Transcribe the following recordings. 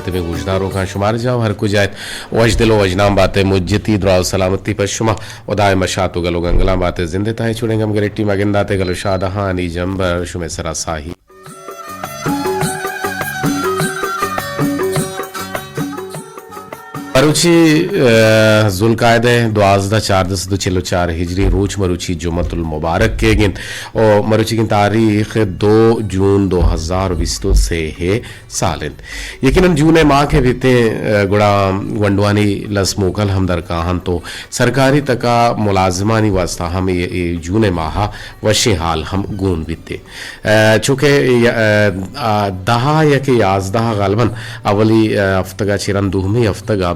تمے گوشداروکاں شمار جاہ ہر کجا ات، وش دل و وشنام باتے، مجتی درا و سلامتی پر شما و دائم شات و گل و گنگلاں باتے، زندے تائیں چوڑیں گم گریٹی مگنداتے، گل و شادہانی جمبر شمے سرا ساہی۔ مروچی، اه، ذوالقعدہ دوازدہ، چاردہ سد و چل و چار ہجری، روچ مروچی جمعۃ المبارک کیگ انت و مروچی کن تاریخ دو جون دو ہزار و بیست و سے سال انت۔ یقیناً جون ء ماہ کہ بیتیں، اه، گڑا گونڈوانی لس موکل ہم درکاہنت و سرکاری تکا ملازمانی واسطہ ہم اے، اے جون ء ماہ ء وشیں حال ہم گون بیتیں۔ اه، چونکہ ی-، اه، آ، دہ یا کہ یازدہ غالباً اولی، اه، ہفتگا چہ رند دومی ہفتگا،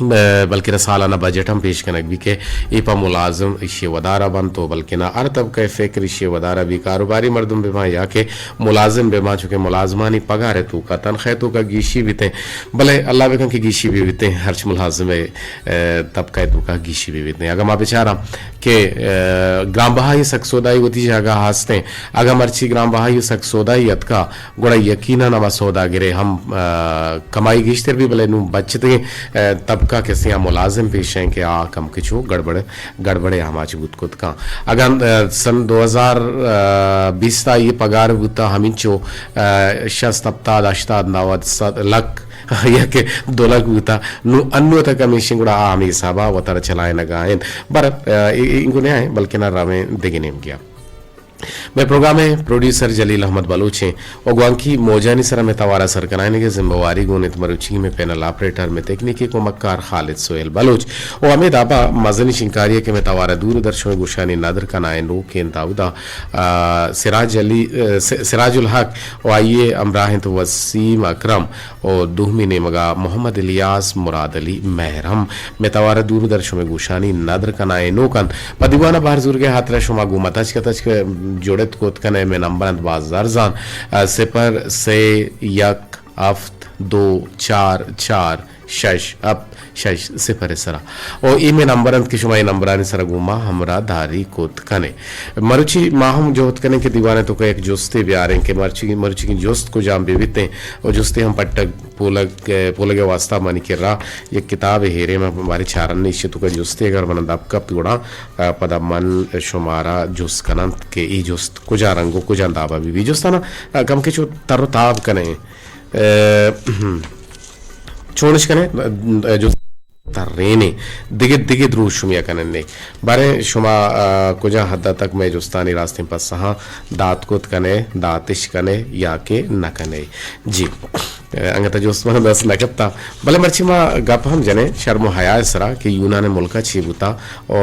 اه، بلکنا سالانہ بجٹ ہم پیش کنگ بی کہ اے پہ ملازم ایشی ودارا بنت و بلکنا ہر طبقہ فکر ایشی ودارا بی، کاروباری مردم بباں یا کہ ملازم بباں، چونکہ ملازمانی پگار توکا، تنخواہ توکا گیشی بیتیں، بلے اللہ بکن کہ گیشی بی بیتیں، ہرچ ملازم، اه، طبقہ توکا گیشی بی بیتیں۔ اگاں ما بچاراں کہ، اه، گران بہائی سک سودائی وتی جاگہ ہستیں، اگاں مرچی گران بہائی سک سودائی اتکا، گڑا یقیناً ہما سوداگرے ہم، اه، کمائی گیشتر بی، بلے نوں بچتگیں، اه، طبقہ کسے آ ملازم پیش ہیں کہ آ کم کچو گڑبڑ، گڑبڑے آماچ بوت کت کاں۔ اگاں، اه، سن دو ہزار بیست آئی پگار بوتا ہمینچو، اه، شست، ہپتاد، ہشتاد، نود، صد، لک یا کہ دو لک بوتا، نوں انو تک ہمیشیں گڑا آ ہمے حسابا وتارا چلائینگا انت۔ بر، اه، ای-، ای-، اینگو نیائیں، بلکنا رویں دگہ نیمگیا۔ مئے پروگرام ء پروڈیوسر جلیل احمد بلوچ ایں و گوانکی موجانی سرا مئے توارا سر کنائینگ ء ذمہ واری گون انت مروچی مئے پینل آپریٹر، مئے تکنیکی کمکار خالد سہیل بلوچ و ہمے دابا مزنی شنکاری ء کہ مئے توارا دور در شمئے گوشانی ندر کنائینوک انت اودا، آ، سراج علی، آ، س-، سراج الحق و آئی ء ہمراہ انت وسیم اکرم و دومی نیمگا محمد الیاس مراد علی مہر ہم مئے توار ء دور در شمئے گوشانی ندر کنائینوک انت۔ پہ دیوان ء بہر زورگ ء ہاترا شما گوں ما تچک تچک جڑت کت کن ئے۔ مئے نمبر انت باز زرزان، ء، صفر سے یک ہفت دو چار چار شش ہفت شش صفر ء سرا۔ او اے مئے نمبر انت کہ شما اے نمبرانی سرا گوں ما ہمراہ داری کت کن ئے۔ مروچی ما ہم جہد کنیں کہ دیوان ء توکا یک جستے بیاریں کہ مرچی، مرچیگیں جست کجام بہ بیتیں و جستے ہم پٹگ پولگ، پولگ ء واسطہ منی کرا یک کتابے ہیریں، من باریں چارن ایشی توکا جستے اگر من دپ کپت گڑا، ء، پدا من شمارا جست کننت کہ اے جست کجا رنگ و کجا دابا بی بی۔ جستانا، ء، کم کہ چو تر و تاب کنیں، ء، چونش کنیں، ء، جست ترینیں دگہ دگہ دروشمیا کنن نے۔ باریں شما، ء، کجا حد تک مئے جستانی راستیں پسہاں دات کت کن ئے، داتش کن ئے یا کہ نہ کن ئے؟ جی، ء، انگت جست من دست نہ کپتا، بلے مرچی ما گپ ہم جنیں شرم و حیا سرا کہ یونان ملکا چی بوتا، او،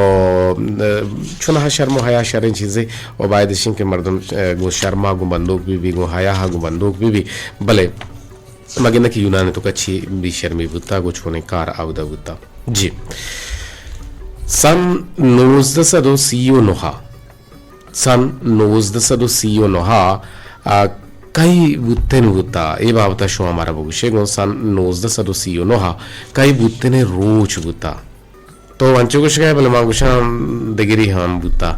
ء، چونہا شرم و حیا شریں چیزے، او باید اشیں کہ مردم، ء، گوں شرما گوں بندوک بی بی، گوں حیا گوں بندوک بی بی، بلے مگندہ کہ یونان توکا چی بے شرمی بوتا، گوں چونیں کار اودا بوتا۔ جی۔ سن نوزدہ سد و سی و نہ ء، سن نوزدہ سد و سی و نہ ء، آ، کئی بوتن بوتا، اے بابت شما مارا بگوشے، گوں سن نوزدہ سد و سی و نہ ء کئی بوتن روچ بوتا۔ تو انچو گوشگا ئے، بلے ما گوشاں دگری ہم بوتا۔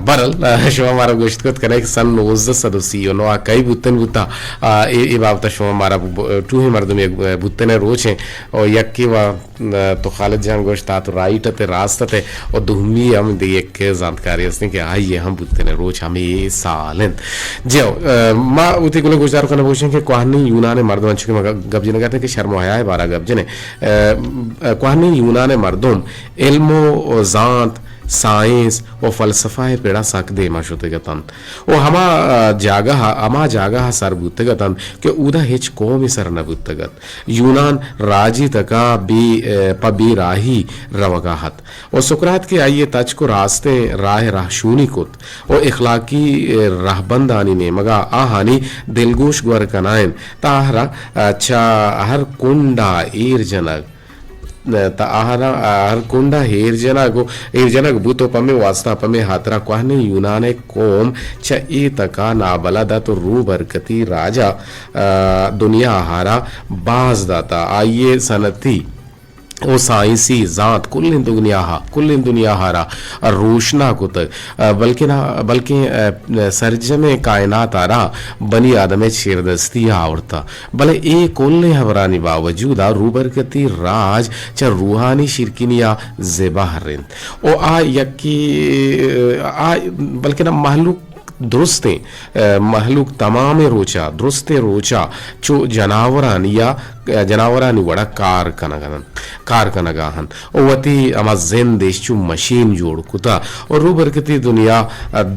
بہرحال، شما مارا گوشت کت کنے کہ سن نوزدہ سد و سی و نہ ء کئی بوتن بوتا۔ آ، اے، اے بابت شما مارا ب-، ب-، ٹوہیں مردمے بوتن ء روچ ایں۔ او یکے وا، تو خالد جان گوشت، آ تو رائٹ ات، راست ات۔ او دومی ہم دگہ یک زانتکاری ہستیں کہ آئی ہم بوتن ء روچ ہمے سال انت۔ جی ہو، آ، ما وتی گلیں گوشدار کنگ بوشیں کہ کوہنیں یونان مردم، انچو کہ ما گپ جنگ اتیں کہ شرم و حیا بارا گپ جنیں۔ ء، ء، کوہنیں یونان ء مردم علم و زانت، سائنس و فلسفہ ء پڑا سک دیما شتگ اتنت و ہما، ء، جاگہ ء، ہما جاگہ ء سر بوتگ اتنت کہ اودا ہچ قومے سر نہ بوتگ ات۔ یونان راجی تکا بے، ء، پہ بے راہی روگا ات و سقراط کہ آئی ء تچک و راستیں راہ ء رہشونی کت و اخلاقی، ء، رہبندانی نیمگا آہانی دلگوش گور کنائینت۔ تہ آہرا، ء، چہ ہر کنڈا ایر جنگ، تہ آہرا، آ، ہر کنڈا ایر جنگ و، ایر جنگ بوت و پمے واسطہ، پمے ہاترا کوہنیں یونان ء قوم چہ اے تکا نابلد ات و روبرکتی راجا، آ، دنیا آہرا باز داتا۔ آئی ء صنعتی او سائنسی زانت کلیں دنیا ءَ، کلیں دنیا ءَ را روشنا کتگ، بلکیں، بلکیں سرجمیں کائنات ءَ را بنی آدم ءِ چیردستی ءَ آورتہ۔ بلے اے کلیں ہبرانی باوجود ءَ روبرکتی راج چہ روحانی شیرکنی ءَ زبہر انت۔ او آ یکے، آ بلکیں مہلوک درستیں، مہلوک تمامیں روچا، درستیں روچا چو جناورانی یا جناورانی وڑا کار کنگ ءَ انت، کار کنگ ءَ انت۔ او وتی ہما زند اش چو مشین جوڑ کتا۔ او روبرکتی دنیا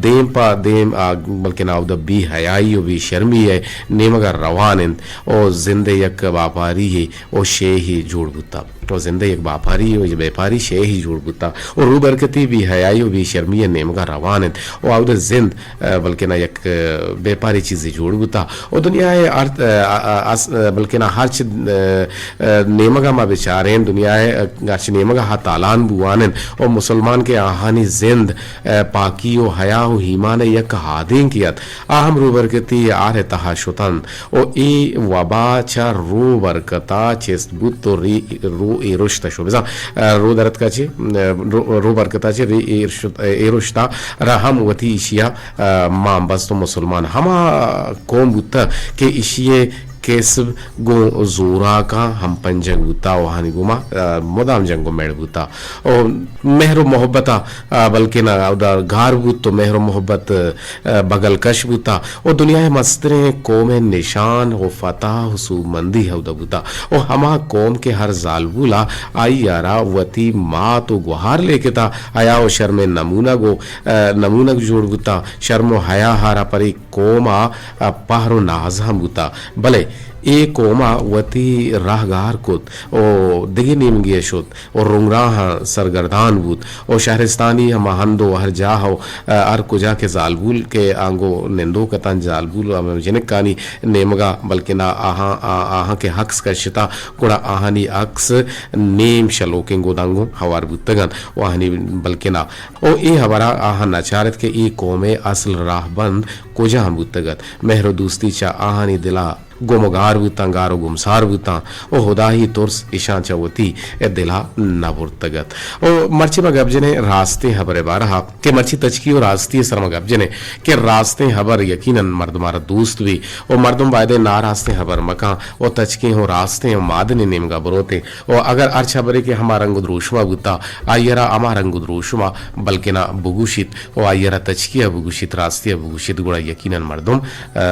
دیم پہ دیم، آ، بلکیں اودا بے حیائی و بے شرمی ءِ نیمگ ءَ روان انت۔ او زند ءِ یک باپاری یے او شے ہی جوڑ بوتا۔ او زند ءِ یک باپاری و بیپاری شے ہی جوڑ بوتا۔ او روبرکتی بے حیائی و بے شرمی ءِ نیمگ ءَ روان انت۔ او اودا زند، بلکیں یک بیپاری چیزے جوڑ بوتا۔ او دنیا ءِ ہر، بلکیں ہرچ نیمگ ءَ ما بچاریں، دنیا ءِ ہرچ نیمگ ءَ تالان بوان انت۔ او مسلمان کہ آہانی زند پاکی و حیا و ایمان ءِ یک ہادینکے ات، آ ہم روبرکتی آر ءِ تہا شتنت۔ و اے وبا چہ روبرکتا چست بوت و ری، رو ایرشت شو۔ بزاں، رو درتکا چہ، رو، روبرکتا چہ ری ایرشت، ایرشتا را ہم وتی ایشیا مان بست و مسلمان ہما قوم بوتہ کہ ایشی کسب گوں زوراکاں ہم پنجگ بوتا و آہانی گوما مدام جنگ و میڑ بوتا۔ و مہر و محبتا، بلکیں اودا گار بوت و مہر و محبت بگل کش بوتا و دنیا ءِ مستریں قوم ءِ نشان و فتح و سوبمندی اودا بوتا۔ و ہما قوم کہ ہر زالبولا آئی ءَ را وتی مات و گوہار لیکتا، حیا و شرم ءِ نمونگ و، نمونگ جوڑ بوتا، شرم و حیا ءَ را پرے قوم ءَ پہر و ناز ہم بوتا۔ بلے اے قوم ءَ وتی راہ گار کت و دگہ نیمگے ءَ شت۔ و رنگراہاں سرگردان بوت و شہرستانی ہما ہند و ہر جاہ و ہر کجا کہ زالبول کہ آنگو نندوک اتاں، زالبول و ہمے جنکانی نیمگا بلکنا آہاں، آ، آہاں کہ عکس کشتا، گڑا آہانی عکس نیم شلوکیں گوداں گوں ہوار بوتگاں و آہانی بلکنا و اے ہبرا آہاں نچارت کہ اے قوم ءِ اصل راہبند کجا بوتگ ات۔ مہر و دوستی چہ آہانی دلا گم و گار بوتاں، گار و گمسار بوتاں و ہدائی ترس اشاں چہ وتی دلا نہ برتگ ات۔ و مرچی ما گپ جنیں راستیں ہبر ءِ بارہ ءَ کہ مرچی تچکی و راستی ءِ سر ما گپ جنیں کہ راستیں ہبر یقیناً مردم ءَ را دوست بی و مردم بایدیں ناراستیں ہبر مکاں و تچکیں و راستیں و مادنیں نیمگا بروتیں و اگر ہرچ ہبرے کہ ہما رنگ و دروشما بوتا، آئی ءَ را ہما رنگ و دروشما بلکنا بگوشیت و آئی ءَ را تچکی ءَ بگوشیت، راستی ءَ بگوشیت، گڑا یقیناً مردم، آ،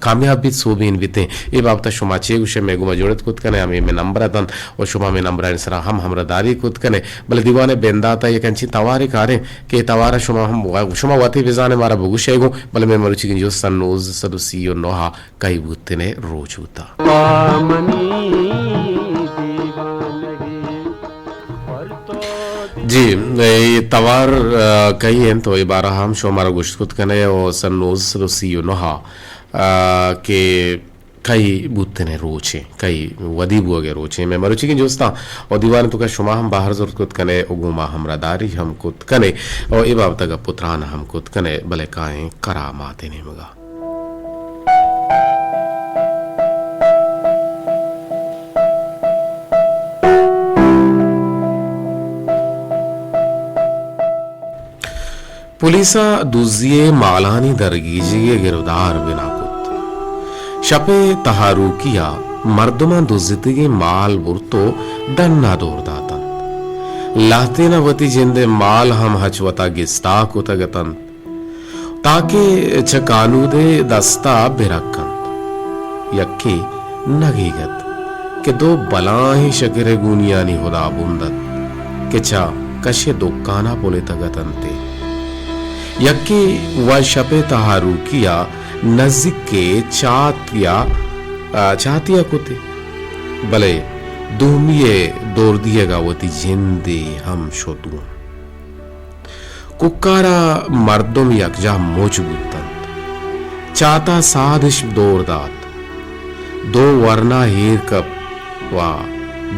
کامیاب بیت، سوبین بیتیں۔ اے بابت ءَ شما چے گوشے، مئے گوما جوڑت کت کنے، ہمے مئے نمبر اتنت و شما مئے نمبرانی سرا ہم ہمراہداری کت کنے۔ بلے دیوان ءِ بندات ءَ یک انچیں توارے کاریں کہ اے توار ءَ شما ہم و-، شما وتے بزانے مارا بگوشے گوں، بلے مئے مروچیگیں جست سن نوزدہ سد و سی و نہ ءَ کئی بوتنے روچ بوتا۔ جی، اے توار، آ، کئی انت و اے بارہ ہم شما مارا گوشت کت کنے و سن نوزدہ سد و سی و نہ ءَ، آ، کہ کئی بوتنے روچیں، کئی ودی بوگے روچیں۔ مئے مروچیگیں جستاں و دیوان توکا شما ہم بہر زرت کت کنے و گوں ما ہمراہداری ہم کت کنے و اے بابت ءَ گپ و تران ہم کت کنے، بلے کائیں کرامات ءِ نیمگا۔ پولیس ءَ دزی ءِ مالانی درگیجگ ءِ گرودار بنا کت۔ شپ ءِ تہاروکی ءَ مردماں دزتگیں مال برت و ڈن ءَ دور داتنت۔ لہتین ءَ وتی جند ءِ مال ہم ہچ وتا گستا کتگ اتنت۔ تاکہ چہ کانود ءِ دست ءَ بہ رکنت۔ یکے نگیگ ات کہ دو بلاہیں شکر ءِ گونیانی ہدابند ات کہ چہ کش ءِ دکان ءَ پلتگ اتنت۔ یکے وت شپ ءِ تہاروکی ءَ نزیک ءِ چاتی ءَ، چاتی ءَ کت، بلے دومی ءِ دور دیگ ءَ وتی جندے ہم شت گون۔ کوکار ءَ مردم یکجاہ مچ بوتنت۔ چات ءَ ساد اش دور دات۔ دو ورنا ایر کپت و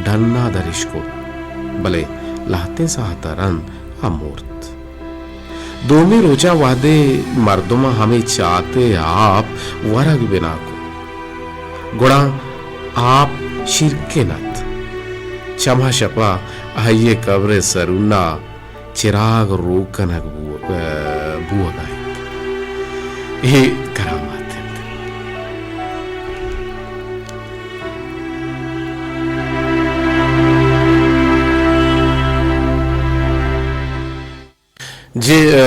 ڈن ءَ در اش کت، بلے لہتیں ساعت ءَ رند آ مرت۔ دومی روچ ءَ وہدے مردماں ہمے چات ءِ آپ ورگ بنا کت، گڑا آپ شیرکن ات۔ چماں شپا آئی ءِ قبر ءِ سرون ءَ چراگ روک کنگ بو-، ءَ، بوگ ءَ انت۔ اے کرامات انت۔ جی، ءَ،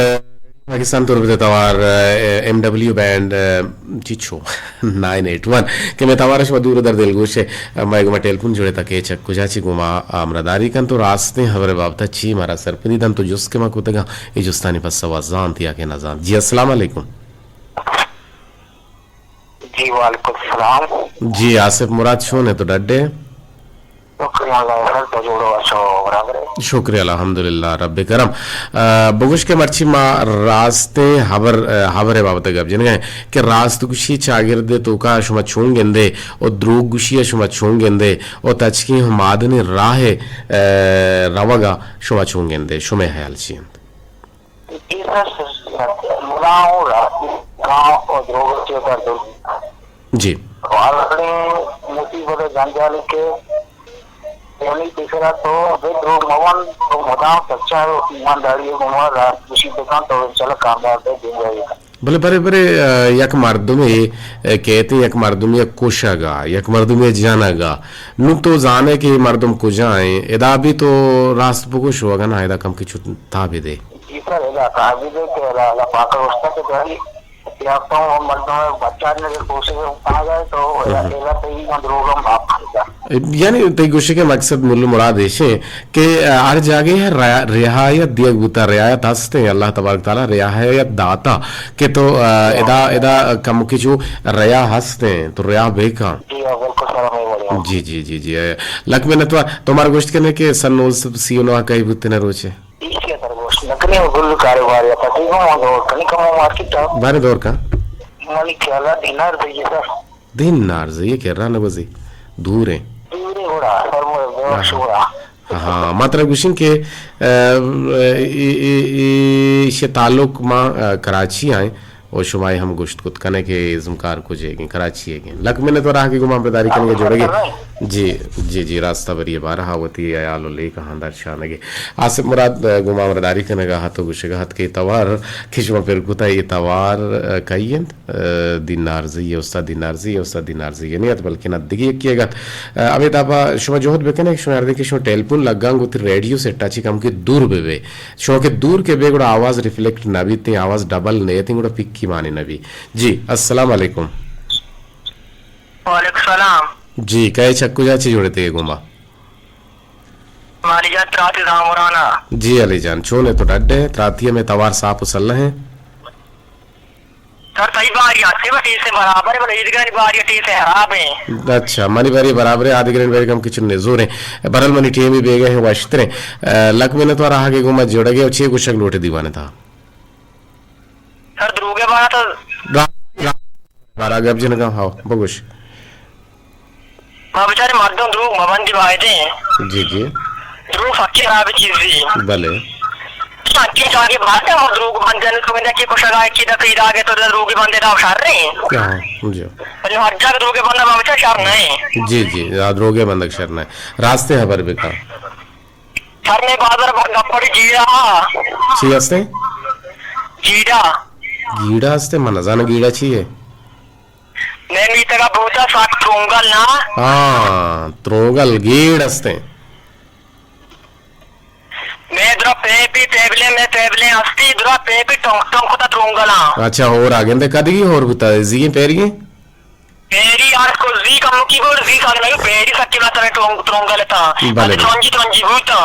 پاکستان تربت ءِ توار، ءَ، ایم ڈبلیو بینڈ، ءَ، چیچو، نائن ایٹ ون، کہ مئے توار ءَ شما دور ءُ در دلگوش ئے، ءَ، مئے گوما ٹیلیفون جوڑ ات کہ چہ کجا چہ گوما ہمراہداری کنت ءُ راستیں ہبر ءِ بابت ءَ چی مارا سرپدی دنت ءُ جست کہ ما کتگ آں، اے جستانی پسو ءَ زانت یا کہ نہ زانت۔ جی، السلام علیکم۔ جی، وعلیکم السلام۔ جی، آصف مراد، چون ئے تو، ڈڈ ئے؟ شکر اللہ، سر تو جوڑ ئے، اچھو برابر ئے؟ شکر الحمدللہ رب کرم۔ ءَ، بگوش کہ مرچی ما راستیں ہبر، ءَ، ہبر ءِ بابت ءَ گپ جنگ ءَ ایں کہ راست گوشی چاگرد ءِ توکا شما چون گندے ءُ دروگ گوشی ءَ شما چون گندے ءُ تچکیں ءُ مادنیں راہ ءِ، ءَ، روگ ءَ شما چون گندے، شمئے حیال چی انت؟ ایسا ملا ہوں راستی کام اور دروگ کے اوپر دور۔ جی۔ اور اپنی مصیبت جنجال کے یعنی تیسرا تو بے دروگ مون تو مدام سچا ایمانداری گما راست گوشی بکن تو چل کامیاب ہے دین جائے۔ بلے برے، برے، ءَ، یک مردمے، ءَ، کئیت، یک مردمے ءَ کشگ ءَ، یک مردمے ءَ جنگ ءَ، نوں تو زان ئے کہ اے مردم کجا ایں، ادا بھی تو راست بگوش ءُ اگاں نہ ادا کم کہ چو تابے دے۔ جی سر، ادا تابے دے کہ اللہ، اللہ پاک ءَ گوشتا کہ تو یا تو مردم ءَ بچار نے کوشش آ جائے تو ادا، ادا تئی من دروگ ہم معاف کرتا۔ یعنی تئی گوشگ ءِ مقصد مول ءُ مراد ایش ایں کہ ہر جاگہ ءَ ریا-، رعایت دیگ بوتا، رعایت ہست ایں، اللہ تبارک تعالیٰ رعایت داتا کہ تو، ءَ، ادا، ادا کمکے چو ریا ہست ایں، تو ریا بے کن۔ جی ہاں، بالکل سر، ہمے وڑ ایں۔ جی، جی، جی، جی، ءَ، لک منت وار۔ تو مارا گوشت کنے کہ سن نو سد سی و نو کئی بوتنے روچے؟ ایشی ءَ سر گوشت نہ کنے، گل کاروبار یا پتی کو دور کنے کم مارکیٹ ءَ۔ بارے دور کا؟ منی خیال ءَ دینار دیے سر۔ دین نارزی ءَ کرا نہ گوزی، دور ایں۔ دور ایں گڑا، فرمو، ہاں۔ شورا۔ ہاں، ما ترا گوشیں کہ، ءَ، ای، ای، ای، ایشی تعلق ما، ءَ، کراچی آئیں، او شما ہم گوشت کت کنے کہ ازمکار کجے گیں، کراچی ئے گیں۔ لک منت وار آہگے گوما ہمراہداری کنگے جوڑگے۔ جی، جی، جی، راستہ بری بارہ وتی عیال و لیکہاں درشانگے۔ آصف مراد، ءَ، گوما ہمراہداری کنگا ہت و گوشگا ہت کہ توار کہ شما پر کتا، اے توار، ءَ، کئی انت؟ ءَ، دینارزئی، استاد دینارزئی، استاد دینارزئی نیت، بلکن اد دگہ یکے اگت۔ ءَ، ابید آبا شما جہد بکنے کہ شما ہردیں کہ شما ٹیلیفون لگاں گوں وتی ریڈیو سیٹا چی کم کہ دور بہ بے۔ شما کہ دور کہ بے گڑا آواز ریفلیکٹ نہ بیت، آواز ڈبل نیت، گڑا پکی معنی نہ بی۔ جی، السلام علیکم۔ وعلیکم السلام۔ جی، کئے چک کجا چی جوڑے تے گوما؟ مالی جان تراتی زامرانا۔ جی علی جان، چون ئے تو ڈڈ ئے؟ تراتی میں توار صاف و سلہ ہیں۔ سر، تئی باری آتے، بس ایسے برابر ہے، بلے ایدگانی باری آتے ایسے خراب ہیں۔ اچھا، منی باری برابر ہے، آدگرین باری کم کچھ نزور ہیں۔ برل منی ٹیمی بیگہ ہیں، واشتر ہیں۔ ءَ، لک منت وار آہگے گوما جوڑگے، او چے گوشگ لوٹے دیوانے تھا؟ سر، دروگے بارا تو را-، را-، بارا گپ جنگا، ہاو، بگوش۔ ما بچارے مردم دروگ مبندی بایدیں۔ جی، جی۔ دروگ سچی خراب چیزی۔ بلے۔ سچی جاگے بات ہے، ما دروگ بندے نے تو کہ کشگا کی دا پیدا گئے تو دروگ بندے دا شر نہیں۔ ہاں، جی۔ بلے ہر جاگہ دروگ بندہ ما بچار شر نہیں۔ جی، جی، آ دروگ بندگ شر نہیں۔ راستے خبر بکا۔ سر، میں بازار پر گپڑی جیڑا۔ چی ہستے؟ جیڑا۔ گیڑا ہستے؟ من نزاناں گیڑا چی ہے۔ میں میتگا بوتا ساک ترونگل نا۔ ہاں، ترونگل گیڑ ہستے۔ میں درا پیپی پیبلے، میں پیبلے ہستی، درا پیپی ٹونک ٹونک کتا ترونگل نا۔ اچھا، ہور آ گندے کدگی ہور بوتا، زیگیں پیریگیں؟ پیری آر کو زی کمکی بول، زی سال نہیں، پیری سکی بلا ترے ترونگ-، ترونگل تا۔ بلے۔ ترونجی، ترونجی بوتا۔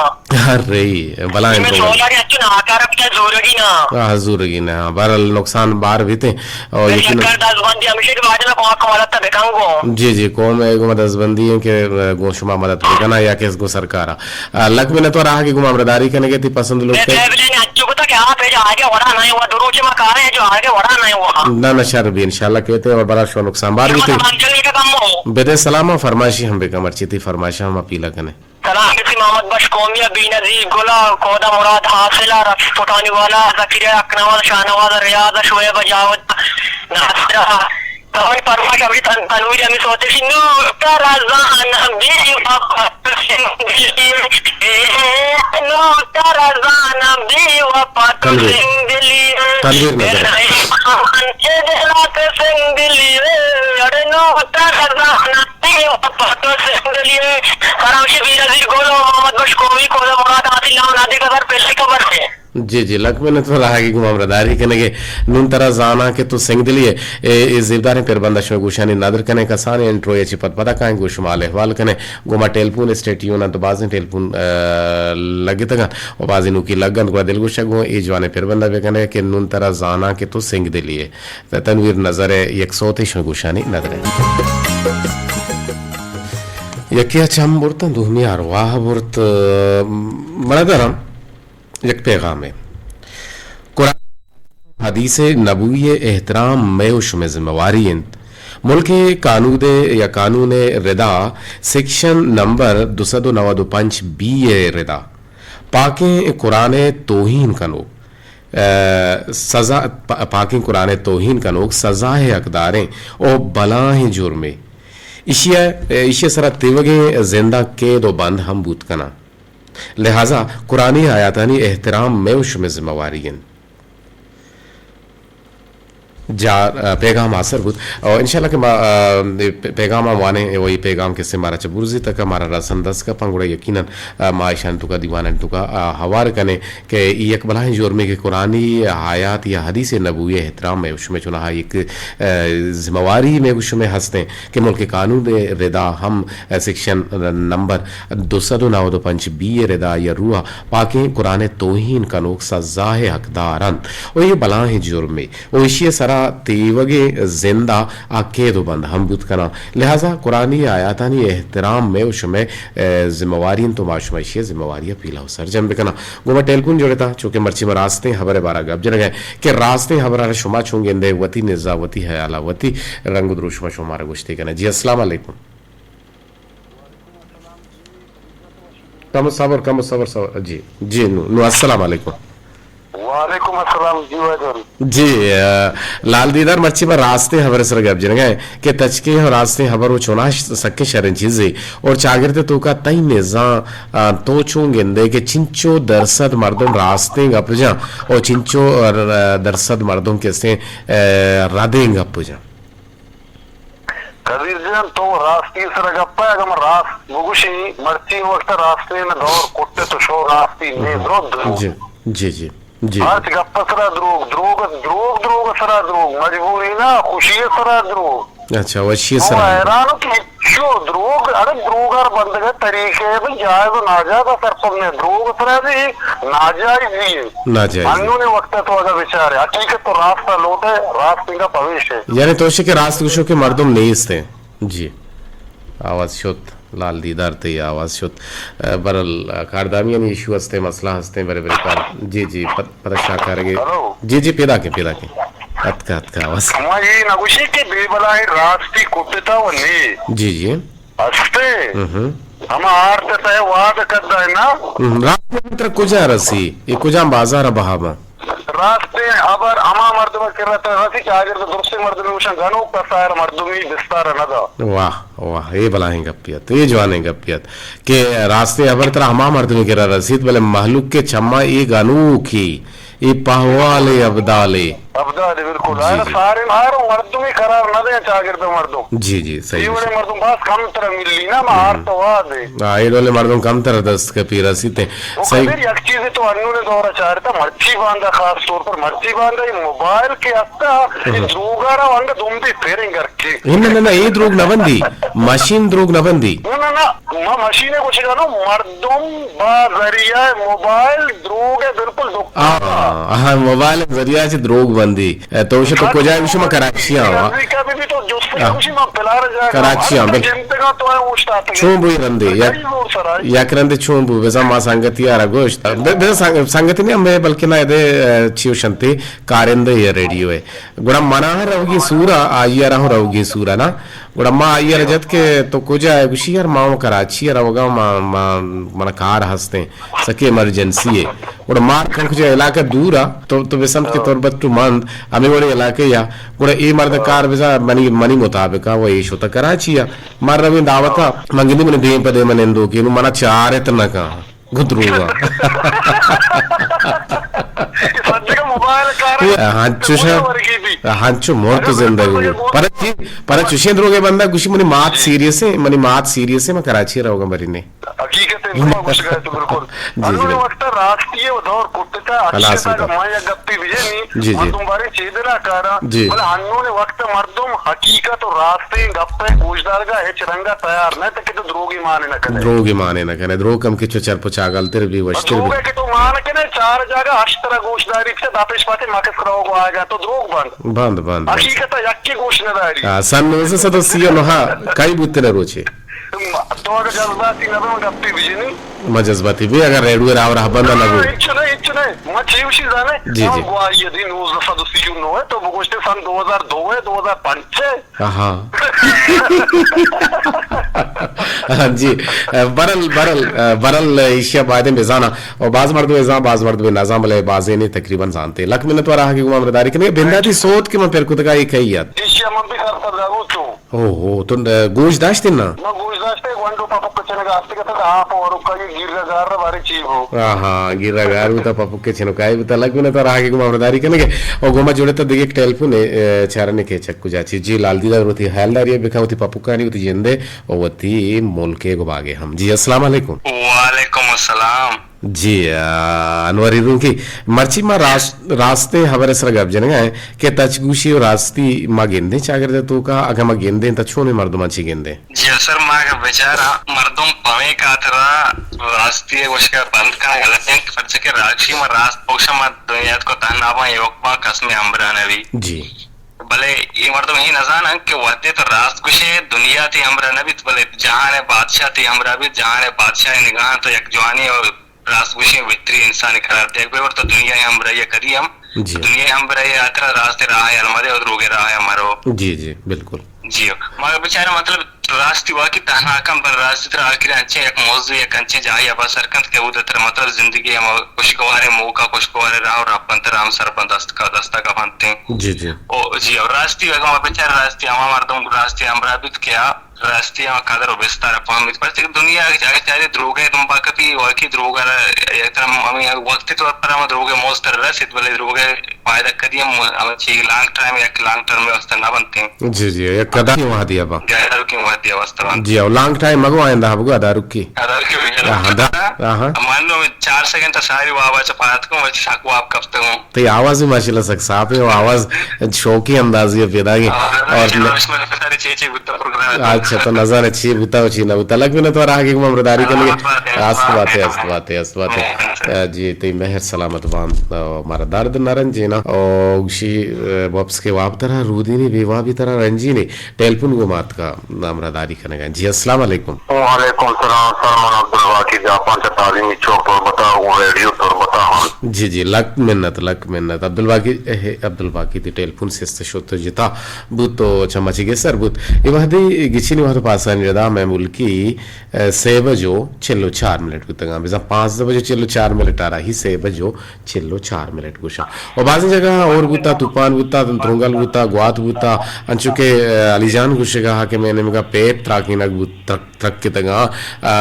ارے، بلائیں میں تو۔ سولا کے اچھو ناکارا کیا زورگی نا۔ ہاں، زورگی نا۔ بہرحال نقصان بار بیتے۔ اور میں یقیناً شکر دست بندی ہمیشہ کے بعد میں کمک مدد تا بکنگو۔ جی، جی، قوم ہے، گو دست بندی ہے کہ، گو شما مدد بکنا یا کہ گو سرکارا۔ آ، لک منت وار آہگے گوں ہمراہداری کنگے، تئی پسند لوٹ۔ بے بلے نے اچو کتا کہ آپ ہے جو آگے وڑا نہیں ہوا، دو روچے ما کارے ہیں جو آگے وڑا نہیں ہوا۔ نہ، نہ، شر بھی انشاءاللہ کہتے ہیں اور بڑا شو نقصان بار بھی تھے۔ منزل نہیں کا کم ہو۔ بدے سلام اور فرمائشی ہم بے کمر چیتی فرمائش ہم اپیلا کنے۔ سلام کسی محمد بخش قومی، بینظیر گلا، کودا مراد حاصلہ، رفیق پٹانی والا، زکریا اکناواز، شاہنواز ریاض، شعیب جاوید، ناصرہ، تو منی پرمائش ہمشی تن-، تنویر ہمیں سوچے شی، نوں ترا زاناں بے وفا تو سنگلی ئے، نوں ترا زاناں بے وفا تو تنویر۔ سنگلی ئے۔ تنویر نظر۔ اے دلا تو سنگلی ئے، اڑے نوں ترا زاناں بے وفا تو سنگلی ئے۔ سر ہمشی بیر عزیز گل و محمد بخش قومی، کوزہ مراد، عادل لون، عادل قدر پہلے خبر سے۔ جی، جی، لک منت پر آگی گوں ہمراہداری کنگے۔ نوں ترا زاناں کہ تو سنگدلی ئے۔ اے، اے زیبداریں پربند ءَ شمئے گوشانی ندر کنیں۔ کسانیں انٹروے چہ پد پدا کائیں گوں شما حال احوال کنیں۔ گوں ما ٹیلیفون اسٹیڈیو نہ تو بازیں ٹیلیفون، آ، لگتگ انت و بازیں نوکی لگ انت، گڑا دلگوش ءَ گوں اے جوانیں پربند ءَ بکنیں کہ نوں ترا زاناں کہ تو سنگدلی ئے۔ ت-، تنویر نظر ءِ یک سوتے شمئے گوشانی ندر ءَ۔ یکے ءَ چم برت انت، دومی ءَ ارواہ برت، آ، من ءَ درم یک پیغامے۔ قرآن، حدیث نبوی ءِ احترام مئے و شمئے ذمہ واری انت۔ ملک ءِ قانود ءِ یا قانون ءِ ردا سیکشن نمبر دو سد و نود و پنچ بی ءِ ردا پاکیں قرآن ءِ توہین کنوک، آ، سزا، پا-، پاکیں قرآن ءِ توہین کنوک سزا ءِ حقداریں او بلاہیں جرمے۔ ایشی ءَ، ایشی ءِ سرا تیوگیں زنداں قید و بند ہم بوت کناں۔ لہذا قرآنی آیاتانی احترام مئے و شمئے ذمہ واری انت۔ جا، آ، پیغام آسر بوت۔ او انشاءاللہ کہ ما، آ، اے پی-، پیغام ہم وانیں، وہی پیغام کہ سے مارا چہ برزی تک مارا رسن دست کپاں، گڑا یقیناً، آ، ما ایشان توکا دیوانان توکا، آ، ہوار کنیں کہ ای یک بلاہیں جرمے کہ قرآنی آیات یا حدیث نبوی احترام مئے و شمئے چوناہا یک، آ، ذمہ واری مئے و شمئے ہستیں کہ ملک قانون ءِ ردا ہم سیکشن نمبر دو سد و نود و پنچ بی ءِ ردا یا روح ءَ پاکیں قرآن ءِ توہین کنوک سزا ءِ حقدار انت و اے بلاہیں جرمے و ایشی ءِ سرا تیوگیں زند ءَ آ قید و بند ہم بوت کناں۔ لہذا قرآنی آیاتانی احترام مئے و شمئے، اے، ذمہ واری انت و ما شما ایشی ءِ ذمہ واری ءَ پیلہ و سرجم بکناں۔ گوں ما ٹیلیفون جوڑ اتاں، چونکہ مرچی ما راستیں ہبر ءِ بارا گپ جنگ ءَ کہ راستیں ہبر ءَ را شما چون گندے، وتی نزا، وتی حیال ءَ، وتی رنگ و دروشم ءَ شما مارا گوشتے کنئے۔ جی، السلام علیکم۔ کم صبر، کم صبر، صبر۔ جی، جی، نو، نو، السلام علیکم۔ وعلیکم السلام، جی واجہ۔ جی، آ، لال دیدار، مرچی ما راستیں ہبر ءِ سرا گپ جنگ ءَ کہ تچکیں ہم راستیں ہبر و چوناش سکیں شریں چیزے اور چاگرد ءِ توکا تئی نزاں، آ، تو چون گندے کہ چنچو درصد مردم راستیں گپ جاں اور چنچو، آ، درصد مردم کسیں، آ، ردیں گپ جاں؟ قدیر جان، تو راستی سرا گپ ءَ، اگاں من راست بگوشیں، مرچی وقت راستیں دور کٹت و شو راستی نے درو دروگ۔ جی، جی، جی، جی۔ ہرچ گپ سرا دروگ، دروگ، دروگ، دروگ سرا دروگ، مجبوری نا، خوشی سرا دروگ۔ اچھا، وشی تو سرا۔ حیران ہو کہ چو دروگ، اڑے دروگ ہر بندگ طریقے بی جائز و ناجائز سرپد نے، دروگ سرا بی ناجائز بی۔ ناجائز۔ انوں نے وقت تو اگاں بچارے، حقیقت تو راست لوٹے، راست انگا پویش ہے۔ یعنی تو شی کہ راست گوشو کہ مردم نیست ہیں۔ جی۔ آواز شت، لال دیدار تئی آواز شت۔ اے، برل، اے، کاردامیانی ایشو ہستیں، مسئلہ ہستیں، برے برے کار۔ جی، جی، پد-، پدا شاکارگے۔ ہلو۔ جی، جی، پیدا کے، پیدا کے۔ اتکا، اتکا آواز۔ ما یہ نہ گوشی کہ بے بلاہیں راستی کٹتا و نے۔ جی، جی۔ ہستے۔ ہم۔ ہما آرت تہ واد کدا ہے نا۔ ہم، راستی تر کجا رسی؟ یہ کجا بازار بہا با؟ راستیں ہبر ہما مردم ء کرا تہ رسی چاگرد درستیں مردمے گوشاں گنوک کسار مردمی بستار نہ دا۔ واہ، واہ، اے بلاہیں گپے ات، اے جوانیں گپے ات کہ راستیں ہبر ترا ہما مردمے کرا رسیت، بلے مہلوک کے چماں اے گنوکے، اے پہوالے، ابدالے۔ ابدالے، بالکل۔ جی، آئرا جی۔ سارے ہر مردمی قرار نہ دیں چاگرد مردم۔ جی، جی، صحیح، اے وڑے صحیح۔ مردم باز کم تر ملی نا، ما ہم۔ آرت واد۔ ہاں، اے ڈولیں مردم کم تر دست کپی رسیت ہیں۔ و صحیح۔ قدیر یک چیزے تو انون دور چارتا، مرچی باندا، خاص طور پر مرچی باندا، یہ موبائل کے ہستا، یہ ہم۔ دروگا را وانگا دم بھی پھیریں گھر کے۔ نہ، نہ، نہ، یہ دروگ نہ بندی، مشین دروگ نہ بندی۔ نہ، نہ، نہ، ما مشین کو شکانو، مردم با ذریعہ موبائل دروگ ہے بالکل دکھ۔ ہاں، ہاں، موبائل ذریعہ سے دروگ بندی۔ اے، تو شے تو کجا ہے؟ شما کراچی آ وا۔ کراچی آ، بل-، چون بوئی رندے، یک، یک رندے چون بو، بزاں ما سنگتی آرا گوشت۔ ب-، بزاں سنگ-، سنگتی نہیں، ہمیں بلکہ نہ دے، اے، چیو شنتے کارندے یا ریڈیو ہے۔ گڑا منا روگی سورا، آئی آرا ہوں روگی سورا نا۔ گڑا ما آئی ءَ را جت کہ تو کجا ئے؟ گوشی، یار، ما اوں کراچی ءَ روگا، ما، ما، منا کار ہستیں، سکیں ایمرجنسی ئے۔ گڑا ما کم کجا علاقہ دور ءَ، تو، تو بسنت کہ تربت ٹو مند، ہمے وڑیں علاقہ یا۔ گڑا اے مرد کار بزاں منی، منی مطابق ءَ و اے شتہ کراچی ءَ۔ ما رویں دعوت ءَ، من گندی منی دیم پہ دیم ءَ نندوکے، نوں منا چارت نہ کن۔ گوں دروگاں۔ اے سجگ ءَ موبائل کار ءَ ہنچوش ءَ، ورگی بی۔ ہنچو مرت زندگ بی۔ پر چی، پر چوشیں دروگے بندہ گوشی منی مات سیریس ایں، منی مات سیریس ایں، من کراچی ءَ روگاں برینے۔ حقیقت ایں، شما گوشگ ءَ تو بالکل۔ جی، جی، انوں بالکل۔ وقت ءَ راستی ءَ دور کٹتا، خلاص حقیقت ءَ ہوتا۔ من یک گپے بجنی، جی، جی۔ مردم بارے چیدلا کارا، جی۔ بلے انوں وقت ءَ مردم حقیقت و راستیں گپ ءِ گوشدارگ ءَ ہچ رنگ ءَ تیار نہ کہ تو دروگی مان نہ کنے۔ دروگی مان نہ کنے، دروگ کم کہ چو چرپ و چاگل تر بی، وشتر بی۔ دروگ ءَ کہ تو مان کنے، چار جاگہ ہشت ترا گوش داری، چہ داپیش پاتے مکس کرو گو آئے گا، تو دروگ بند۔ بند، بند، بند۔ حقیقت ءَ یکے گوش نہ داری۔ آ، سن نوزدہ سد و سی و نہ کئی بوتنے روچے؟ تو اگر جذباتی نہ بے، من گپی بجنی۔ ما جذباتی بی، اگر ریڈیو راہ راہ بند نہ بو۔ ہاں، ہچ نہ، ہچ نہ۔ ما چی وشی زانے؟ جی، جی۔ گواہی دی نوزدہ سد و سی و نو ہے، تو بگوشتے سن دو ہزار دو ہے، دو ہزار پنچ ہے۔ آہا۔ ہاں جی، برل، برل، برل ایشیا بایدیں بزانا۔ او باز مردم ازاں، باز مردم نزاں، بلے بازینے تقریباً زانتے۔ لک منت وار آہگی گما امرداری کنے۔ بنداتی سوت کہ من پر کتگا، اے کئی ات؟ ایشیا من بھی سر پر زانو تو۔ او ہو، تو گوش داشتے نا؟ من گوش داشتے، گونڈو پاپک چنگا آستے کتا، آپ اور کا یہ گیر گار بارے چی ہو۔ آہا، گیر گار بوتا، پاپک چنو کائی بوتا، لگ منت وار آہگی گما امرداری کنے۔ او گما جوڑے تا دیگه ایک ٹیلیفون ہے، اے، چارنے کے چک کجا چی۔ جی، لال دیدہ وتی حیال داری بکا، وتی پاپکانی، وتی جندے، او وتی ملک گباگے ہم۔ جی، السلام علیکم۔ وعلیکم السلام۔ جی، آ، انوری رونکی، مرچی ما راست، راستیں ہبر سر گپ جنگا ہیں کہ تچ گوشی و راستی ما گندیں چاگرد توکا، اگہ ما گندیں تا چونیں مردمان چی گندیں؟ جی سر، ما اگہ بچاراں، مردم پمے خاطرا راستی ء گوشگ ء بند کنگ غلط انت، پرچہ کہ راکشی ما راست بگوشاں، ما دنیا کو تہنا باں، ایوک باں، کس مئے ہمبراہ نہ بی۔ جی۔ بلے اے مردم اے نہ زانن کہ وھدے تو راست گوشے، دنیا تئی ہمبراہ نہ بیت، بلے جہان ء بادشاہ تئی ہمبراہ بیت، جہان ء بادشاہ ء نگاہ تو یک جوانی اور راست گوشیں بہترین انسانے قرار دیگ بہ، اور تو دنیا ء ہمبراہی ء کدی ہم، جی۔ دنیا ء ہمبراہی ء ہاترا راست ء راہ ء المدے اور دروگ ء راہ ء مرو۔ جی، جی، بالکل۔ جی، ما بچارے مطلب راستی واقعی تہنا کن، بل راستی ترا آخر انچیں یک موضوع، یک انچیں جاہے ابا سر کنت کہ اود ترا مطلب زندگی ہم خوشگواریں موقع، خوشگواریں راہ و رب انت، ترا ہم سر بند دست کا دستا کا بنتیں۔ جی، جی۔ او جی، اور راستی اگر ما بچار راستی ہما مردم راستی ہمراہ بیت کہ آ راستی ہم قدر و بستار فہمیت، پرچہ کہ دنیا اگر چارے دروگے دنبا کپی، واقعی دروگ را یک طرح ہمیں وقتی طور پر ہم دروگے موستر رسیت، بلے دروگے فائدہ کدی ہم ہم چی لانگ ٹائم یا لانگ ٹرم واسطہ نہ بنتے۔ جی، جی، یک کدا کی وہدی ابا۔ یا دارو کی وہدی واسطہ بنتے۔ جی، او لانگ ٹائم مگو آئندہ بگو دارو کی۔ دارو کی ہاں، دا، ہاں۔ من نو چار سیکنڈ تا ساری واب اچ پات کو، وچ سک واب کپتے ہوں۔ تئی آواز بھی ماشاءاللہ سک صاف ہے، وہ آواز شوقی اندازی ہے پیدا گی۔ اور چی چی بوتا پروگرام۔ اچھا، تو نظر چی بوتا و چی نہ بوتا۔ لگ بھی نہ تو راہ کی ممرداری کرنے۔ است بات ہے، است بات ہے، است بات ہے۔ جی، تئی مہر سلامت بان۔ مارا درد نہ رنجینا۔ او گشی، اے، واپس کے واب ترا رودینی، بے وابی ترا رنجینی۔ ٹیلیفون گو مات کا ہمراہ داری کنگا۔ جی، السلام علیکم۔ وعلیکم السلام، سر من عبدالباقی جاپان چہ تعلیمی چوک تربتا و ریڈیو تربتا ہم۔ جی، جی، لک منت، لک منت۔ عبدالباقی، اے، عبدالباقی تی ٹیلیفون سست شت جتا بوت تو چما چی گسر بوت۔ اے وہدی گچینی وہد پاسانی ردا میں ملکی، اے، سیبج و چل و چار منٹ بوتگاں۔ بزاں پانزدہ بجے چل و چار منٹ آ رہی سیبج و چل و چار منٹ گوشاں۔ و بازیں جاگہ اور بوتا، توپان بوتا، ترنگل بوتا، گوات بوتا، انچو کہ، اے، علی جان گوشگا کہ میں نمگا پیپ تراکینگ بوت، ترک، ترکتگاں، آ،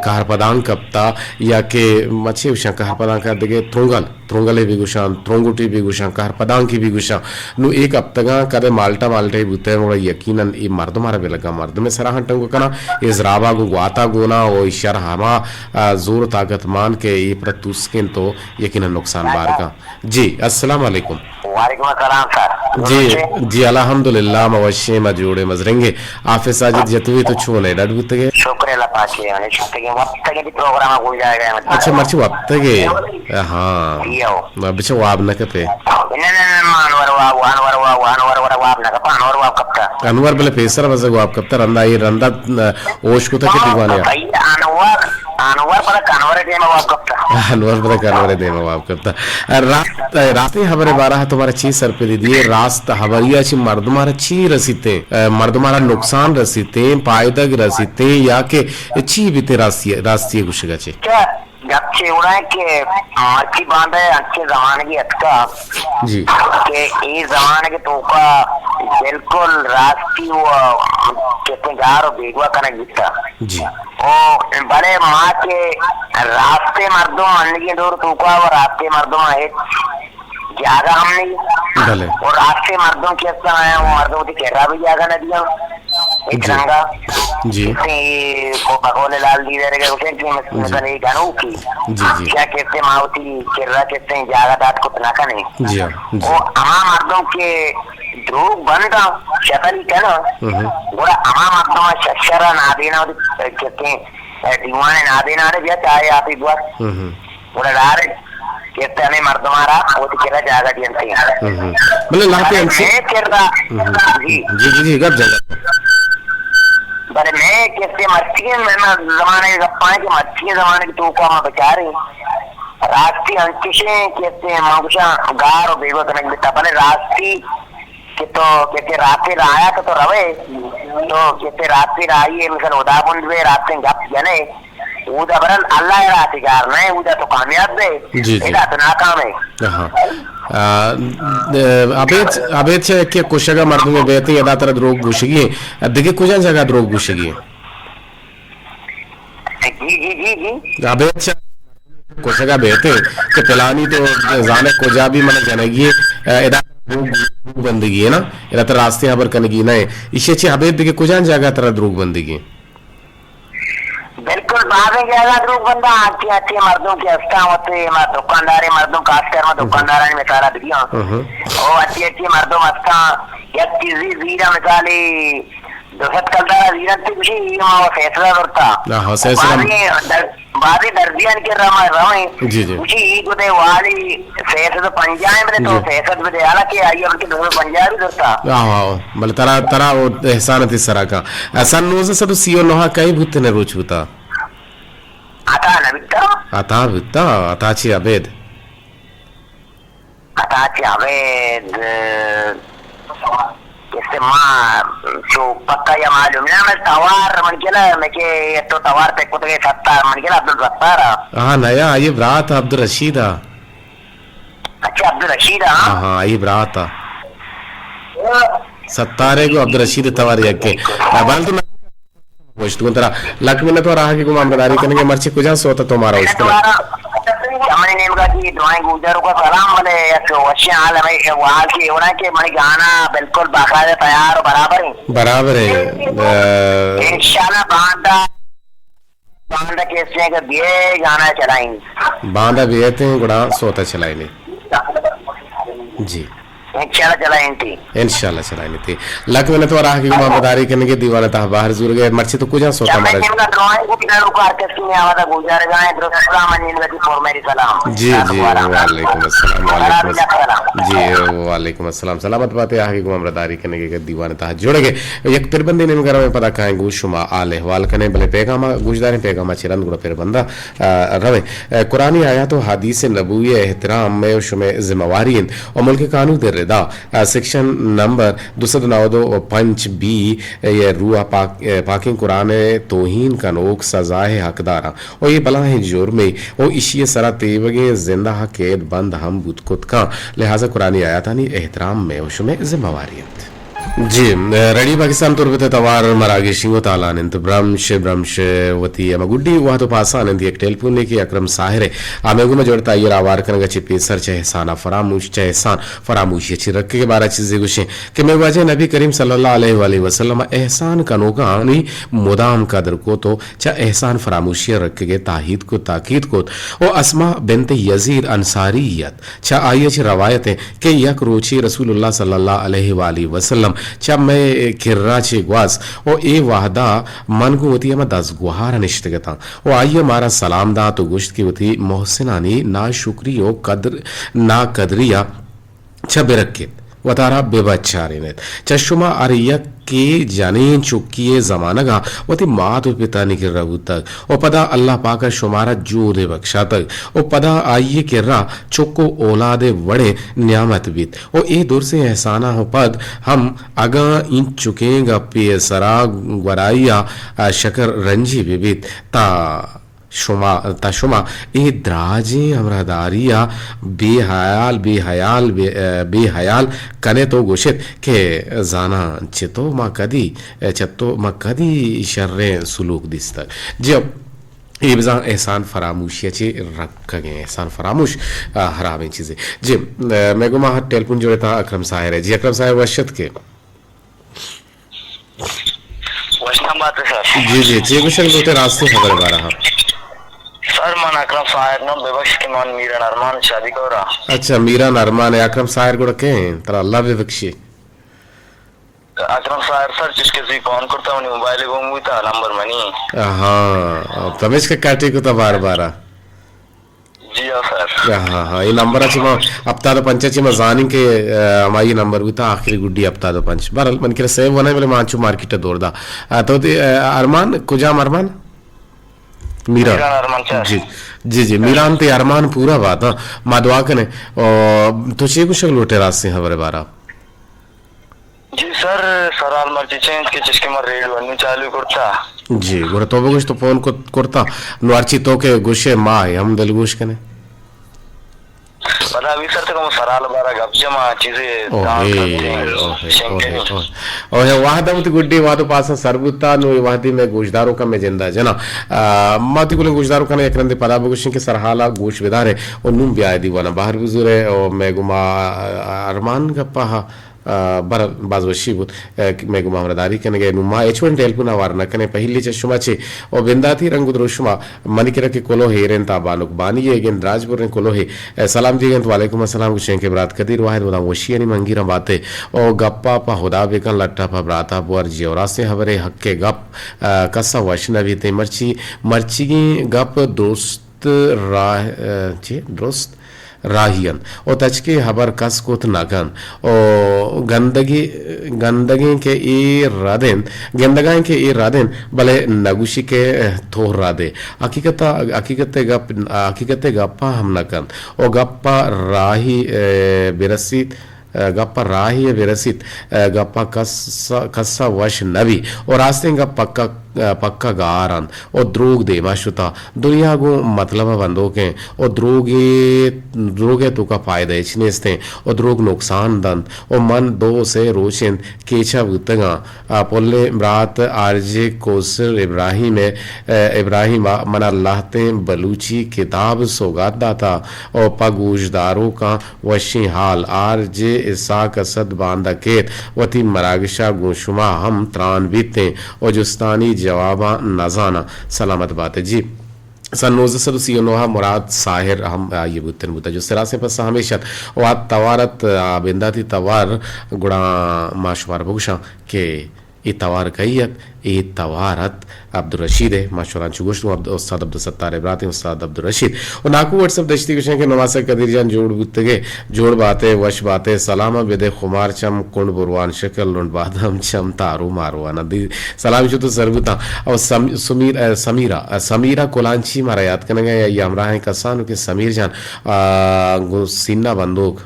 کہر پدان کپتا، یا کہ مچے گوشاں کہر پدان کا دگہ ترنگل، ترنگلے بھی گوشاں، ترنگوٹی بھی گوشاں، کہر پدان کی بھی گوشاں۔ نو ایک ہفتگاں کدے مالٹا مالٹے بوتے ہیں، گڑا یقیناً اے مردم آرا بلگا مردم سراہاں ٹنگو کنا، اے زرابا گو گواتا گونا، او شر ہما، آ، زور طاقت مان کہ اے پر توسکن تو یقیناً نقصان بار کا۔ جی، السلام علیکم۔ وعلیکم السلام سر۔ جی، جی، الحمدللہ، ما وشیں، ما جوڑیں، مزرنگے۔ حافظ ساجد جتوی تو چون ہے، ڈڈ بوتگے؟ شکر اللہ پاک ہے، ہمیں شکر ہے، وقت تک بھی پروگرام ہو جائے گا، مطلب۔ اچھا، مرچی وقت تک ہے۔ ہاں۔ بچہ واب نہ کپے۔ نہ، نہ، نہ، انور واب، انور واب، انور واب نہ کپا، انور واب کپتا۔ انور بلے پیسر بزگ واب کپتا، رندا اے رندا، اوش کو تک دیوانے۔ انور انور پدا کنور ءِ دیم ءَ واب کپتا۔ انور پدا کنور ءِ دیم ءَ واب کپتا۔ راست، راستیں ہبر ءِ بارہ ءَ تو مارا چی سرپدی دیئے؟ راست ہبریا چہ مردمارا چی رسیتیں؟ مردمارا نقصان رسیتیں، پائدگ رسیتیں یا کہ چی بیتیں راستی، راستی گوشگا چہ؟ چہ گپ چے وڑا کہ مرچی باندا انچیں زمانگے اتکا جی۔ کہ اے زمانگ توکا بالکل راستی و کسیں گار و بیگواہ کنگ بیتا۔ جی۔ او بلے ما کہ راستیں مردم منگیں دور توکا و راستیں مردم ہچ جاگہ ہم نہیں۔ بلے۔ و راستیں مردم کہ ہستاں، آیاں و مردم وتی کرا بھی جاگہ نہ دیاں۔ ہچ جی۔ رنگا۔ جی۔ کسیں اے کو بقول لال دیدہ رگا گوشن کہ مس-، جی۔ مثلاً اے گنوکی۔ جی، جی۔ کیا کسیں ما وتی کرا کسیں جاگہ دات کت نہ کنیں۔ جی ہاں، جی۔ و ہما مردم کہ دروگ بنداں، شکلی کناں، ہم۔ گڑا ہما مردم ششرا نادینا وتی کسیں دیوان نادینا نے بیا چاہے آپی بوا۔ ہم۔ گڑا ڈائریکٹ کسے ہمے مردمارا وتی کرا جاگہ دینتے۔ ہم۔ بلے لہتے بلے انچے۔ مئے کرا۔ ہم۔ جی۔ جی، جی، جی، گپ جاگہ۔ بلے مئے کسے مرچیگیں، مئے زمانگ گپاں کہ مرچیگیں زمانگ توکا ما بچاریں۔ راستی انچشیں کسے ما گوشاں گار و بیگواہ کنگ بیتا۔ بلے راستی کہ تو کسے راستی راہا کہ تو روئے، تو کسے راستی راہی مثلاً ہدا بند بے راستی گپ جنے۔ اودا برن اللہ ءِ راہ تئی گار نہ، اودا تو کامیاب بے، جی، جی۔ ادا تو ناکام ئے۔ ہاں۔ آ، ابید، ابید چہ کہ کشگا مردمے بیتیں، ادا ترا دروگ گوشگی ایں۔ دگہ کجا جگہ دروگ گوشگی ایں؟ جی، جی، جی، جی۔ ابید چہ کشگا بیتیں کہ پلانی تو زانے کجا بھی من جنگی ایں، ادا دروگ بندگی ایں نا، ادا ترا راستی خبر کنگی نہ ایں۔ ایشی چہ ابید دگہ کجا جگہ ترا دروگ بندگی ایں؟ بالکل، بازیں جاگہ دروگ بنداں، انچیں انچیں مردم کہ ہستاں، وت ما دکانداریں مردم، خاص کر ما دکاندارانی مثالا بدیاں۔ ہم۔ او انچیں انچیں مردم ہستاں، یک چیزی زیرا مثالی دو سد کلدارا زیرنت گوشی، اے ما و سیصد زرتا۔ آہا، سیصد ہم۔ بازیں در-، بازیں درزیانی کرا ما رویں۔ جی، جی۔ گوشی، اے گدے والی سیصد و پنجاہ ایں، بلے تو جی۔ سیصد بدے، حالانکہ آئی ءَ بلکہ دو سد و پنجاہ بھی زرتا۔ آہو، آہو۔ بلے ترا، ترا او احسان تی سرا کن۔ سن نوزدہ سد و سی و نہ کئی بوتنے روچ بوتا؟ عطا نہ بیتا؟ عطا بیتا، عطا چی ابید؟ عطا چی ابید؟ کسے ما چو پکا یا معلوم نہ، من توار من گلا، میں کہ تو توار پہ کتگے ستار، من گلا عبدالستار۔ ہاں، نیا، آئی برات عبدالرشید۔ اچھا، عبدالرشید، ہاں؟ ہاں، ہاں، آئی برات۔ ستارے گو عبدالرشید توار یکے۔ بل تو گوشت گوں ترا لک منت و راہ کہ گوں ما ہمراہداری کنگے، مرچی کجا سوت تو مارا اشکن۔ منی نیمگا جی دعائیں گوجر کو سلام، بلے یک وشیں حال ہمیں حال کی ہونا کہ منی گانا بالکل باقاعدہ تیار و برابر ہیں۔ برابر ہیں۔ انشاءاللہ باندا، باندا کیسے کہ بیے گانا چلائیں۔ باندا بیتے ہیں گڑا سوتا چلائیں۔ جی۔ انشاءاللہ چلائینتی۔ انشاءاللہ چلائینتی۔ لک منت و راہ کہ گوں ما ہمراہداری کنگے، دیوان تہا بہر زورگے، مرچی تو کجا سوتا مارا؟ جی، جی، وعلیکم السلام، وعلیکم السلام۔ جی، وعلیکم السلام۔ سلامت باتے، آہگی گوں ہمراہداری کنگے کہ دیوان تہا جوڑگے۔ یک پربندے نیمگا رویں، پدا کائیں گوں شما حال احوال کنیں، بلے پیغاما گوشداریں، پیغاما چرند گڑا پربندا، آ، رویں۔ آ، قرآنی آیات و حدیث نبوی احترام میں و شمے ذمہ واری انت و ملک قانود ردا، آ، سیکشن نمبر دو سد نود و پنچ بی ء روح ء پاک، ء پاکیں قرآن ء توہین کنوک سزا ء حقداراں و اے بلاہیں جرمے و ایشی ء سرا تیوگیں زندہ ء قید بند ہم بوت کت کن، لہذا قرآنی آیاتانی احترام مئے و شمئے ذمہ واری انت۔ جی، ریڈیو پاکستان تربت ء توار مراگشی و تالان انت۔ برمش، برمش وتی ہمہ گڈی وہد و پاسان انت، یک ٹیلیفونے کہ اکرم ساحر ء آ مئے گوما جوڑتا، آئی ء را ہوار کنگ ء چہ پیسر چہ احسان ء فراموش، چہ احسان فراموشی ء چہ رکگ ء بارہ ء چیزے گوشیں۔ کہ مئے واجہ نبی کریم صلی اللہ علیہ وآلہ وسلم ء احسان کنوکانی مدام قدر کت و چہ احسان فراموشی ء رکگ ء تاہید کت، تاکید کت و اسماء بنت یزید انصاری ات، چہ آئی ء چہ روایت انت کہ یک روچے رسول اللہ صلی اللہ علیہ وآلہ وسلم چہ مئے کرا چہ گوست و اے وہدا من گوں وتی ہما دزگوہار ء نشتگ اتاں و آئی ء مارا سلام دات و گوشت کہ وتی محسنانی ناشکری و قدر، ناقدری ء چہ برکیت۔ وتارا بہ بچارین ایت۔ چہ شما ہر یکے جنین چکی ءِ زمانگ ءَ وتی مات ءُ پتانی کرا بوتگ ءُ پدا اللہ پاک ءَ شمارا جودے بکشاتگ ءُ پدا آئی ءِ کرا چک ءُ اولاد ءِ وڑیں نیامت بیت ءُ اے درسیں احساناں ءُ پد ہم اگاں اینچکیں گپے ءِ سرا گورائی ءَ شکر رنجی بہ بیت، تا شما، تا شما اے دراجیں ہمراہداری ءَ بے حیال، بے حیال، بے، بے حیال کن ات ءُ گوش ات کہ زاناں چتو ما کدی، چتو ما کدی شریں سلوک دیستگ۔ جی، اے بزاں احسان فراموشی ءَ چہ رکگیں، احسان فراموش، آ، حرابیں چیزے۔ جی، آ، مئے گوما ٹیلیفون جوڑ ات اکرم ساحر ءِ۔ جی اکرم ساحر، وش اتکے۔ وش اتکے سر۔ جی جی، چے گوشگ لوٹ ئے راستیں خبر ءِ بارہ ءَ؟ سر، من اکرم ساحر نام، ببخش کہ من میران ارمان شادی کور آں۔ اچھا، میران ارمان ءِ۔ اکرم ساحر گڑا کئے ایں؟ ترا اللہ ببخشی۔ اکرم ساحر سر، چشکہ زی فون کرتا، منی موبائل گم بوتا، نمبر منی۔ ہاں، پمیشکا کاٹی کتا بار بار۔ جی ہاں سر۔ ہاں، ہاں، ہاں، اے نمبر ءَ چہ ما ہپتاد ءُ پنچ ءَ چہ ما زانیں کہ، آ، ہمائی نمبر بوتا آخری گڈی ہپتاد ءُ پنچ۔ بہرحال، من کرا سیو ونہ، بلے ما انچو مارکیٹ ءَ دور دا۔ آ، تو تے، آ، ارمان، کجام ارمان؟ میران۔ میران ارمان چہ۔ جی، جی، جی، میران تے ارمان پورا بات، ہاں۔ ما دعا کنے۔ او، تو چے گوشگ لوٹ ئے راستیں خبر ءِ بارہ ءَ؟ جی سر، سرحال مرچی چنت کہ چشکہ ما ریڈیو انو چالو کرتا۔ جی، گڑا تو بگوش تو فون کت-، کرتا، نو ہرچی تو کہ گوشے ما ہم دلگوش کنے۔ پدا ہمی سر تو کم سرحال بارہ گپ جما چیزے اوہے، دان کرتے ہیں، اوہے، شنگ اوہے، کریں۔ اوہے۔ اوہے، وہد ہم تو گڈی وہد پاسا سر بوتا، نو وہدی میں گوشداروں کا میں جندا جنا۔ آ، ما تی گلیں گوشداروں کا یک رندے پدا بگوشیں کہ سرحالا گوش بدارے، او نون بیائے دیوانا باہر بزورے، او میں گما، آ، ارمان گپا ہا۔ آ، بر باز وشی بوت، آ، کہ مئے گوما ہمراہداری کنگ ءَ۔ نوں ما ہچ وڑیں ٹیلیفون ءَ ہوار نہ کنیں۔ پہلی چہ شما چے او بنداتی رنگ ءُ دروشم ءَ منی کرا کہ کلوہ ایر انت، آ بانک بانی ئیگ انت، دراج بریں کلوہے۔ آ، سلام دیگ انت، وعلیکم السلام، گوشیں کہ برات قدیر واحد مدام وشیانی منگیراں باتے۔ او گپا پہ ہدا بکن، لٹا پہ براتا بور، جی او راستیں ہبرے، حق ءِ گپ، آ، کس ءَ وش نہ بیتیں۔ مرچی، مرچیگیں گپ درست راہ، آ، چے؟ درست راہی انت و تچکے ہبر کس کت نہ کنت و گندگی، گندگیں کہ اے رد انت، گندگائیں کہ اے رد انت، بلے نگوشی کہ تو رد ئے۔ حقیقت ءَ، حقیقت ءِ گپ، حقیقت ءِ گپ ءَ ہم نہ کنت و گپ ءَ راہی، اے، برسیت، اے، گپ ءَ راہی ءَ برسیت، اے، گپ ءَ کس، کس ءَ وش نہ بی و راستیں گپ پکا، پکا گار انت۔ و دروگ دیما شتا۔ دنیا گوں مطلب ءَ بندوک انت و دروگے، دروگ ءِ توکا فائدہ ہچ نیست انت و دروگ نقصان دنت و من دو سے روچ انت کیچ ءَ بوتگاں۔ آ، پلیں برات آر جے کوثر ابراہیم ءَ، ابراہیم ءَ منا لہتیں بلوچی کتاب سوگات داتا و پہ گوشداروکاں وشیں حال۔ آر جے اسحاق اسد باندا کیت، وتی مراگشا گوں شما ہم تران بیتیں و جستانی جواباں نزاناں۔ سلامت بات۔ جی، سن نوزدہ سد و سی و نو ءَ مراد ساحر ہم آئی بوتن بوتا۔ جستے راستیں پسہ ہمیش ات و آ توار ات، آ بنداتی توار، گڑا ما شمار بگوشاں کہ اے توار کئی ات؟ اے توار ات عبدالرشید ءِ۔ ما شمارا انچو گوشت گوں عبد-، استاد عبدالستار ءِ براتیں استاد عبدالرشید۔ و ناکو واٹس اپ دشتی گوشیں کہ نماسگ قدیر جان جوڑ بوتگے، جوڑ باتے، وش باتے، سلام ءَ بدے خمار چم کنڈ بروان شکل لنڈ بادام چم تارو ماروان دی۔ سلام شو تو سر بوتاں۔ او سم-، سمیر، اے، سمیرہ، اے، سمیرہ کلانچی مارا یاد کنگا یا یہ ہمراہیں کسانو کہ سمیر جان، آ، گوں سینہ بندوک۔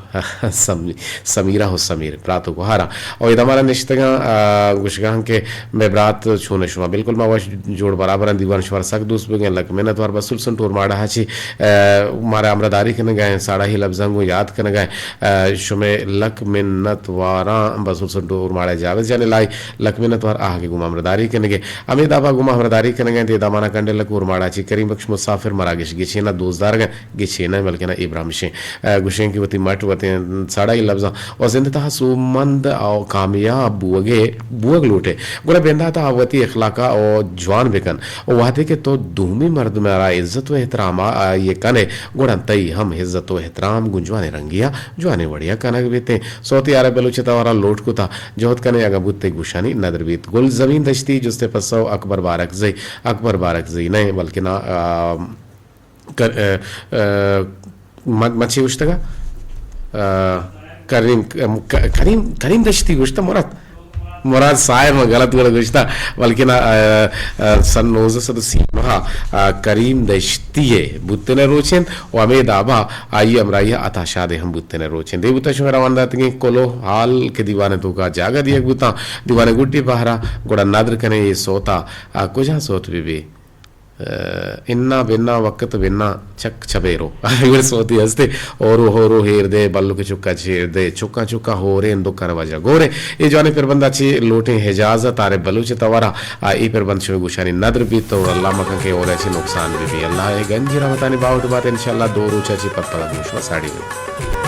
سمی-، سمیرہ و سمیر، برات و گوہاراں۔ او ادا مارا نشتگاں، آ، گوشگاں کہ مئے برات چون شما؟ بالکل ما وش جوڑ برابر آں، دیوان شمارا سک دوست بگیں، لک منت وار۔ بسول سن ٹور ماڑا ہا چی، آ، مارا ہمراہداری کنگا ہیں، ساڑاہی لبزاں گوں یاد کنگا ہیں۔ آ، شمئے لک منت واراں بسول سن ٹور ماڑا جاوید جان لائی، لک منت وار آہگے گوں ہمراہداری کنگے۔ ہمے دابا گوں ہمراہداری کنگا ہیں، تے دامانا کنڈے لک اور ماڑا چی کریم بخش مسافر مراگش گچینا دوست دارگا گچین ءَ بلکنا ابراہیم شیں، آ، گوشیں کہ وتی مٹ وتیں ساڑائی لبزاں و زند تہا سوبمند و کامیاب بوگے، بوگ لوٹے، گڑا بندات ءَ وتی اخلاق ءَ و جوان بکن۔ و وہدے کہ تو دومی مردم ءَ را عزت و احترام ءَ آئی ءَ کنے، گڑا تئی ہم عزت و احترام گوں جوانیں رنگے ءَ جوانیں وڑے ءَ کنگ بیتیں۔ صوتی آر ایف بلوچ ءِ توار ءَ لوٹ کتا، جہد کنے اگاں بوت تئی گوشانی ندر بیت۔ گل زمین دشتی، جست ءُ پسو اکبر بارکزئی، اکبر بارکزئی نہ بلکنا، آ، کر-، ا، ا، م-، مچی گوشتگا، ا، کریم، ک-، کریم، کریم دشتی گوشتہ مراد۔ مراد صاحب، من غلط گڑا گوشتہ، بلکن، آ، آ، سن نوزدہ سد و سی ماہ، آ، کریم دشتی ءِ بوتن ءِ روچ انت و ہمے دابا آئی ءِ ہمراہی ءَ عطا شاد ءِ ہم بوتن ءِ روچ انت۔ اے بوتہ شمئے روان داتگیں کلوہ ہال کہ دیوان ءِ توکا جاگہ دیگ بوتاں، دیوان ءِ گڈی بہرا، گڑا ندر کنیں اے سوتا، آ، کجا سوت بہ بی؟ انا بنا وقت بنا چک چبیرو۔ ایوڑ سوتی ہستے، اورو ہورو ہیر دے، بلو کے چکا چیر دے، چکا چکا ہورے اندو کر وجہ گورے۔ اے جوانیں پربندا چی لوٹیں حجاز تارے بلوچ تورا، آ، اے پربند شوی گوشانی ندر بیت اور اللہ مکن کے اور ایسی نقصان بھی بھی۔ اللہ اے گنجی رحمتانی باوٹ بات، انشاءاللہ دو روچا چی پتہ گوش و ساڑی ہوئی۔